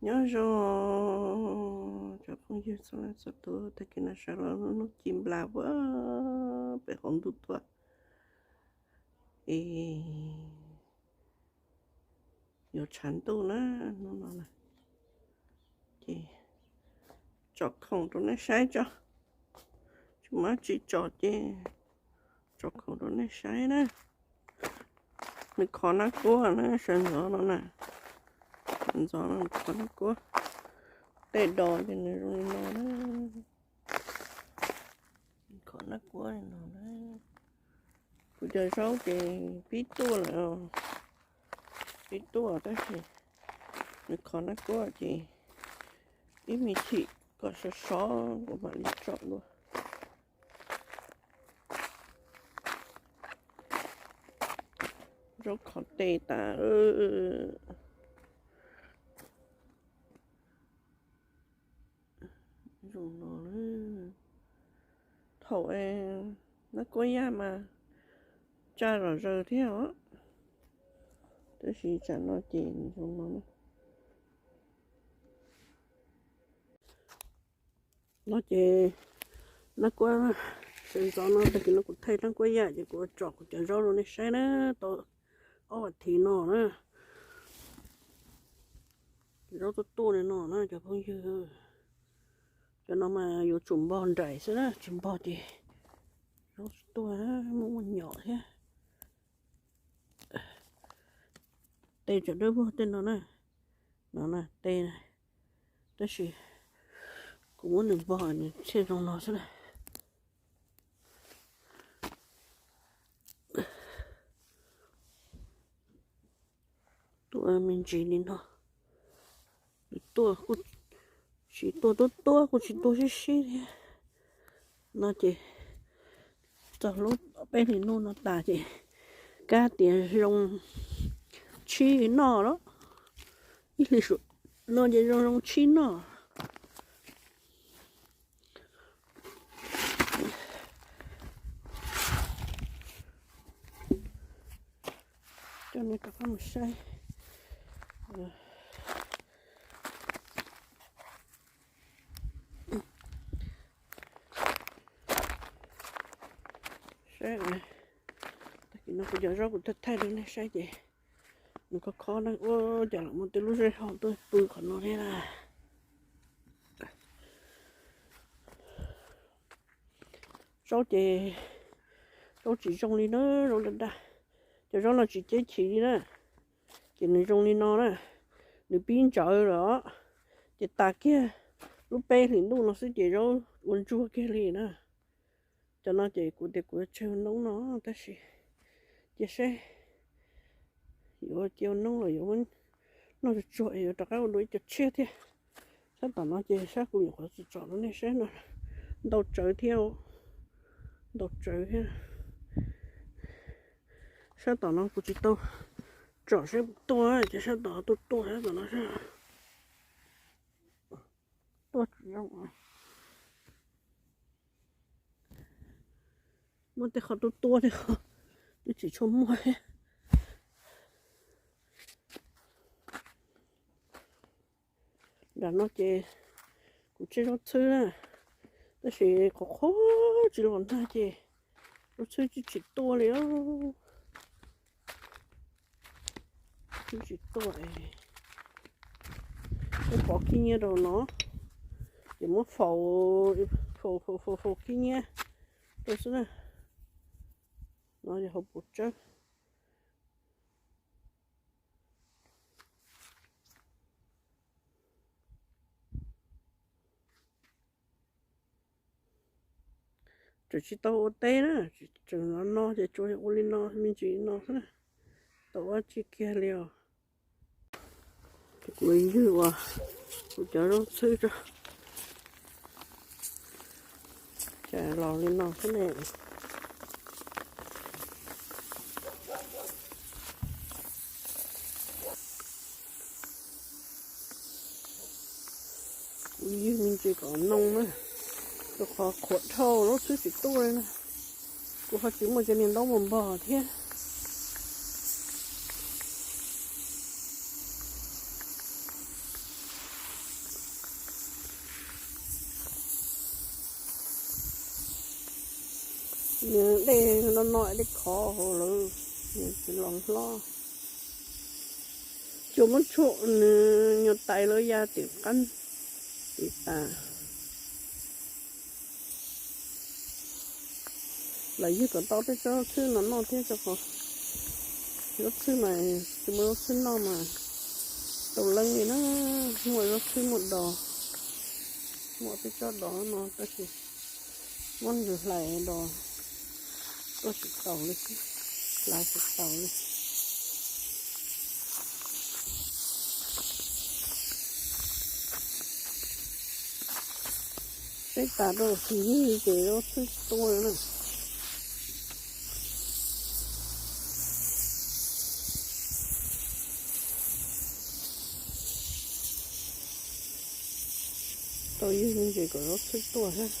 Nyob zoo cov phooj ywg txhua leej txhua tus, tag kis no sawv los lub hnub ci nplas ua pem hauv ntuj tuaj es yuav tshav ntuj na, hnub no na. Ces tsom khoom rau nej saib tso, tsis muaj dab tsi tso ces tsom khoom rau nej saib na. Nws khov nab kuab na, sawv ntxov no na, sawv ntxov no nws khov nab kuab, tej dos ces nws zoo li no na. Khov nab kuab li no na. Kuv cov zaub ces pib tuaj lawm, pib tuaj tab sis nws khov nab kuab ces ib me chim kom sov sov kuv mam li tsom dua. Zaub khov tes tas. Zoo no, thaum nab kuab yaj mas tsa zom zaws thiab os, tab sis tsam no ces zoo no. No ces nab kuab sawv ntxov no, tag kis no kuv thaij nab kuab yaj ces kuv tsom kuv cov zaub rau nej saib na, tau ob vas thiv no na. Zaub tuaj tuaj li no na cov phooj ywg. Cov no mas yuav tsum npog nraim xwb na, tsis npog ces zaub tsis tuaj, muaj muaj nyom thiab. Tes tseem dawb vog tej no na, no na tes, tab sis kuv muab nws npog nws thiaj zoo no xwb na. Tuaj me ntsis li no, tuaj kuj tsis tuaj tuaj tuaj, kuj tsis tuaj sib sib thiab. No ces txog lub peb hlis ntuj no tas ces kab tias zoo tshib noj los, ib hlis no ces zoo zoo tshib noj. Coj nej rov qab mus saib, saib, tag kis no kuv cov zaub kuv thaij thaij rau nej saib ces nws khov khov na, ua cas lam muaj tej lub zej hauv tuaj pw qhov no thiab na. Zaub ces zaub tsis zoo li na, zaub daj daj, cov zaub no tsis ceb chim li na. Ces nws zoo li no na, nws pib ntsawv lawm os, ces tas kiag lub peb hlis ntuj no xwb ces zaub ua ntsuag kiag li na. Cov no ces kuv tias kuv yuav tseg noob no, tab sis cia saib yuav cia ua noob los yuav noj tsuag tsuag es yuav rov qab ua dua ib co tshiab thiab. Sab tom no ces sab kuv nyuam qhuav tsom tsom rau nej saib no, ntau tsawv thiab, ntau tsawv thiab. Sab tom no kuv tsis tau tsom saib puas tuaj, ces sab tom tuaj tuaj sab tom no sab. Tuaj tsis zoo, muaj tej qhov tuaj tuaj tej qhov twb tsis tshua muaj thiab. Nram no ces kuv tseb zaub txhwb na, tab sis qhuav qhuav tsis los nag ces zaub txhwb tsis tsis tuaj li os. Tsis tsis tuaj, muab pov khib nyiab rau no, ces muab faus, faus faus faus khib nyiab rau xwb na. No yog hauv paus tsawb. Tseem tsis tau ua teb na, tseem no no ces tsuas yog ua li no me ntsis li no xwb na, tau ua tsis kiag li os. Kuv ywg ua kuv cov zaub txhwb tso, cas los li no xwb ne. Kuv ywg me ntsis kom noo na, rau qhov qhuav dhau zaub txhwb tsis tuaj li na. Kuv ho tsis muaj cov niag ntaub npog npog thiab. Nws dej no no dej khov hauv lawm, nws tsis los hlob. Tsuas muab tshuaj nws nyuag tais lawv ya tim qab tim tas. Lam ywg kom tau peb tsob txhwb no noj thiab, rau qhov zaub txhwb mas tsis muaj zaub txhwb noj mas tau leeb li na. Muaj zaub txhwb muaj dos, muaj peb tsob dos no tab sis muab nws hlais dos tuaj tsis taus li, hlais tsis taus li. Peb tas rau tsis ywg ces zaub txhwb tsis tuaj na. Tau ywg me ntsis kom zaub txhwb tuaj thiab.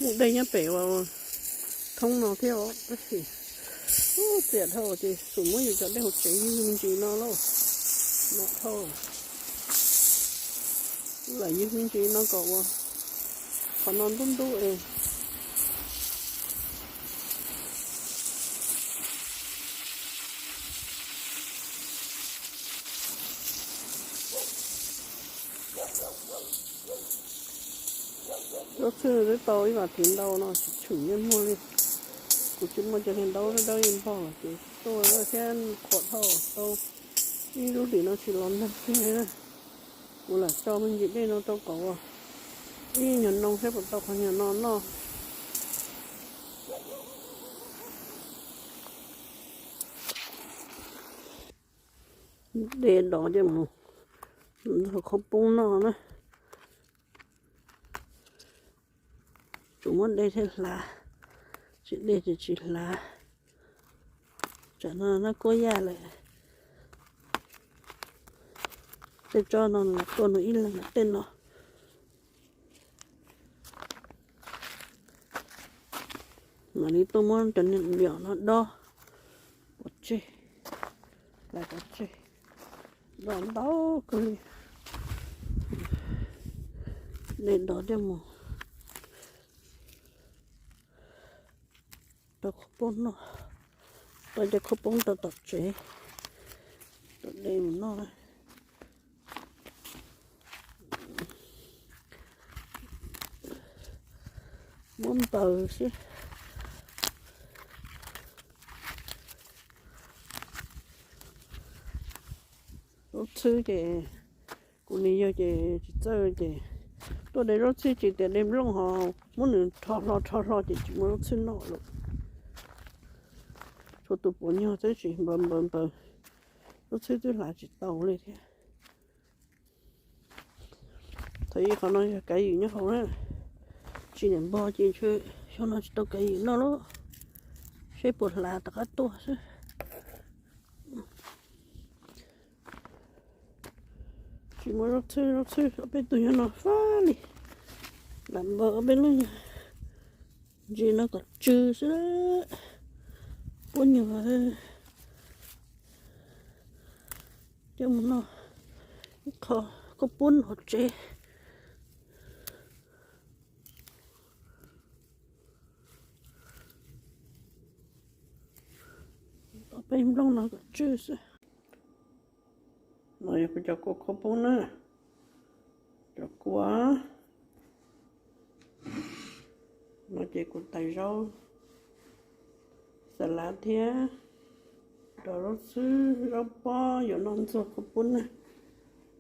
Muaj dej nyob pem uas thoob no thiab os, tab sis txias dhau ces xum muab yus cov dej hauv tsev ywg me ntsis no lauj. No dhau, lam ywg me ntsis no kom ua qhov no ntub ntub es. Zaub txhwb twb tau ib vas thiv ntau no tsis tshwm yeej muag li. Kuv tsis muaj cov niag ntaub dawb dawb yeej npog ces tuaj thiab qhuav dhau tau ib lub hlis no tsis los nag kiag. Kuv lam tso me ntsis dej no rau kom ua ib nyuag noo saib puas tau qhov nyuag no noj. Dej dov coj mus ntxuag qhaub poob noj na. Tsuas muab dej thiaj hlav, tsis dej ces tsis hlav. Tsam no nab kuab yaj lawm. Tej tsob no tuaj nws ib leeg tej no. Mam li tuaj muab cov niag liam no dob pov tseg, hlais pov tseg, dob ntau kawg li. Dej dov coj mus rau qhaub poob noj, rau cov qhaub poob rau tom tsev, rau dej mus noj. Muab npaws xwb. Zaub txhwb ces kuv nim yog ces tsis txawj ces tuaj de zaub txhwb tsis tias de nplooj ho muab nws rho hlo rho hlo ces tsis muaj zaub txhwb noj lawm. Tshuav tus puav nyuag twb tsis npaws npaws npaws, zaub txhwb twb hlav tsis tau li thiab. Thaum ub qhov no yog kav ywm nyob hauv na, tsis niam npog ces xyoo no tsis tau kav ywm noj lawm, seb puas hlav tom qab tuaj xwb. Tsis muaj zaub txhwb, zaub txhwb ob peb tug nyob no fab li, lam npaws ob peb lub nyuag ntsis no kom tsw xwb. Puab nyuag coj mus noj ib qho khaub poob hauv tsev. Peb nplooj no kom tsw xwb. No yog kuv cov kua khaub poob na, cov kua. No ces kuv tais zaub xas lav thiab cov zaub xwb, zaub pob yuav noj ntxuag khaub poob na,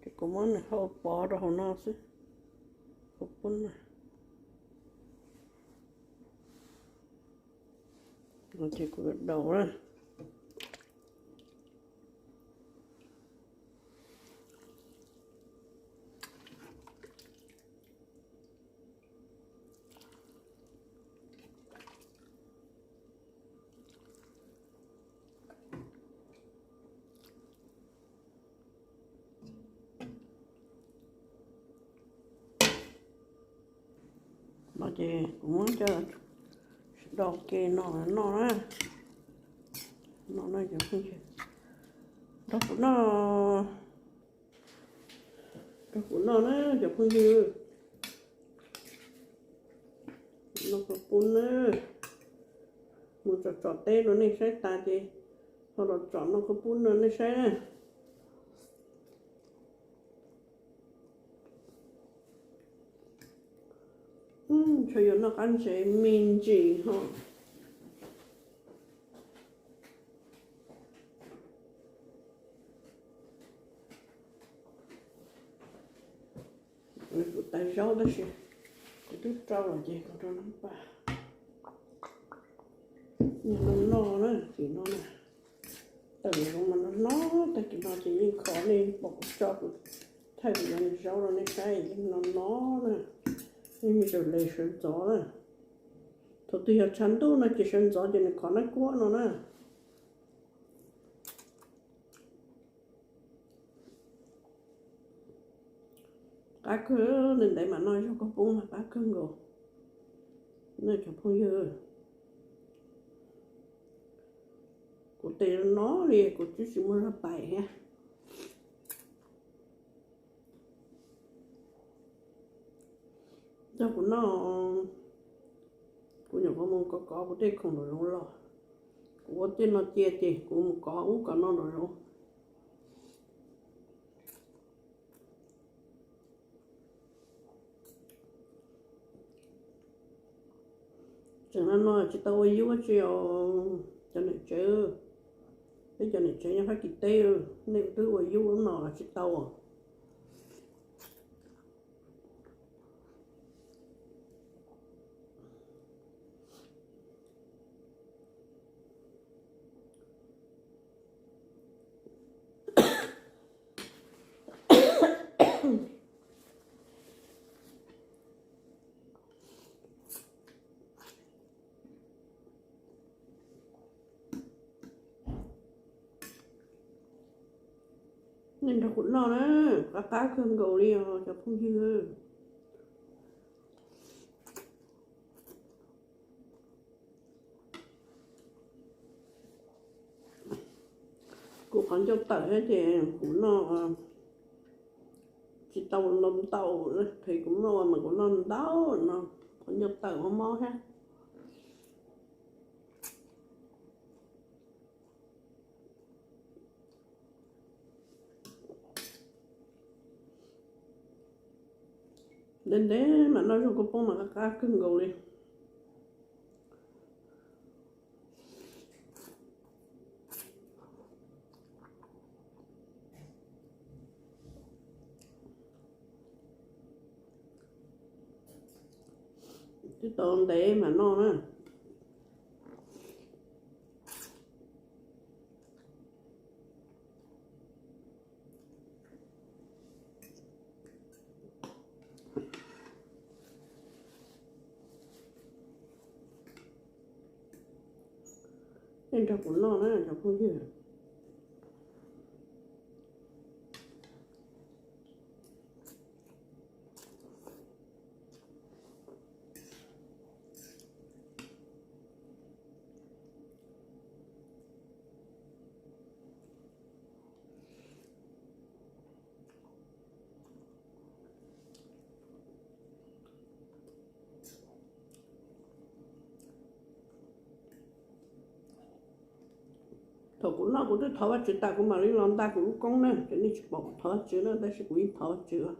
ces kuv muab nws hau pov rau hauv no xwb, khaub poob na. No ces kuv daus na. No ces kuv muab coj Do ke no noj na. No na cov phooj ywg, nrog kuv noj, nrog kuv noj na cov phooj ywg. Noj kua pub na, mus tsom tsom teb rau nej saib tas ces ho los tsom noj kua pub no nej saib na. Ntshe yuav noj qab ntsev me ntsis ho. Kuv tais zaub tab sis kuv twb rau lawm ces kuv rau nab pas. Noj noj na, tim no na, tawm zoo mas noj noj, tag kis no ces yeej khov, nej pom kuv tso kuv thaij kuv cov zaub rau nej saib, yeej noj noj na. Yeej me ntsis le sawv ntxov na. Thaum twg yog tshav ntuj no ces sawv ntxov ces nws khov nab kuab no na. Qab kawg, ntev ntev mam noj zaub kua poob mas qab kawg nkaus. Nej cov phooj ywg, kuv tes no li kuv twb tsis muaj zog pais thiab. Nrog kuv noj, kuv nyuam qhuav mus kov kov kuv tej khoom nraum zoov los, kuv ua tej no cia ces kuv mus kov ub kov no nraum zoov. Tseem no no tsis tau ua yub tsi os cov niam tsev, peb cov niam tsev nyob Fab Kis teb, nej twb ua yub no los tsis tau. Nej nrog kuv noj na, qab qab kawg nkaus li os cov phooj ywg. Kuv qhov ncauj tawm thiab ces kuv noj tsis tau ntau ntau, phem kuv noj mas kuv noj ntau no, qhov ncauj tawm mob mob thiab. Ntev ntev mam noj zaub kua poob mas qab qab kawg nkaus li. Twb tau ntev mam noj na. Nej nrog kuv noj na cov phooj ywg. Thaum kuv noj kuv twb thov Vajtswv tas kuv mam li los nta kuv lub koob na, ces nej tsis pom kuv thov Vajtswv na, tab sis kuv yeej thov Vajtswv.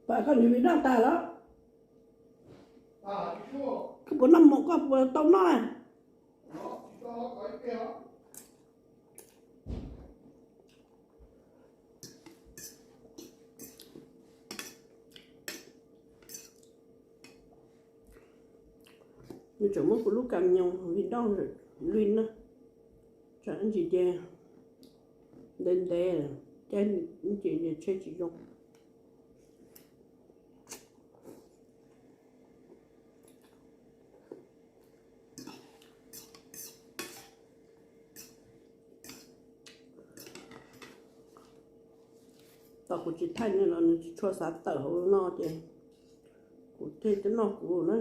Pas koj nws li noj tas lawm. Koj puas noj mov, koj puas tau noj? Nws tseem muab kuv lub kam nyoos li noj li na. Tsam ntsis ces ntev ntev, caij ntsis ces tsheb tsis zoo. Tau kuv tsis thaij nws los nws tsis tshua xav tawm hauv no ces kuv thiaj noj kuv na.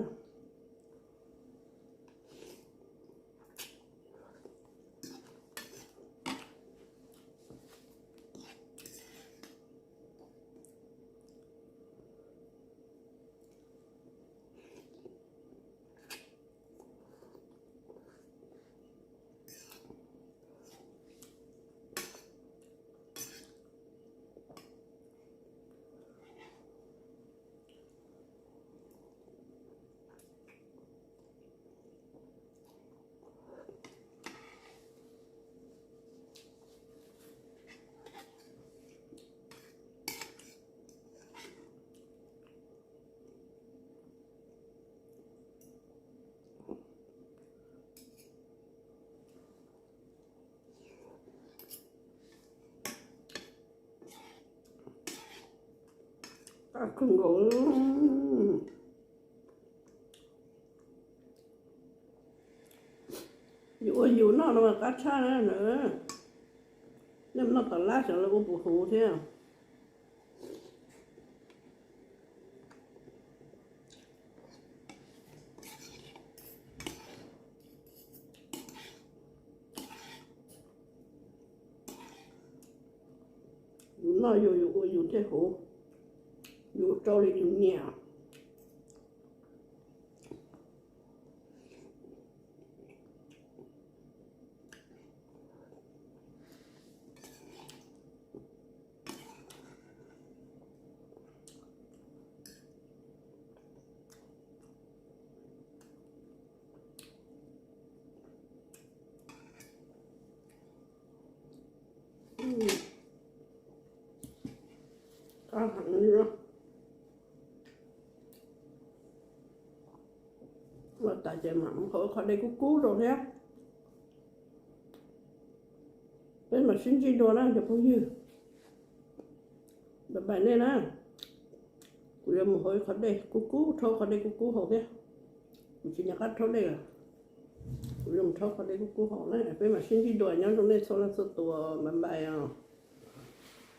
Qab kawg nkaus. Yus ua yus noj no mas qab tshaj na. Nej noj tom lab xyov lawv ua puas huv thiab. Yus noj yus, yus ua yus thiaj huv, yus rau li yus nyiam. Los tas ces mam mus hau qhov dej kub kub rau thiab. Peb mam sib ntsib dua na cov phooj ywg. Bye bye nej na. Kuv yuav mus hau qhov dej kub kub, rhaub qhov dej kub kub haus thiab. Kuv tsis nco qab rhaub dej lawm. Kuv yuav mus rhaub qhov dej kub kub haus na, peb mam sib ntsib dua, nyob zoo nej txhua leej txhua tus, bye bye os.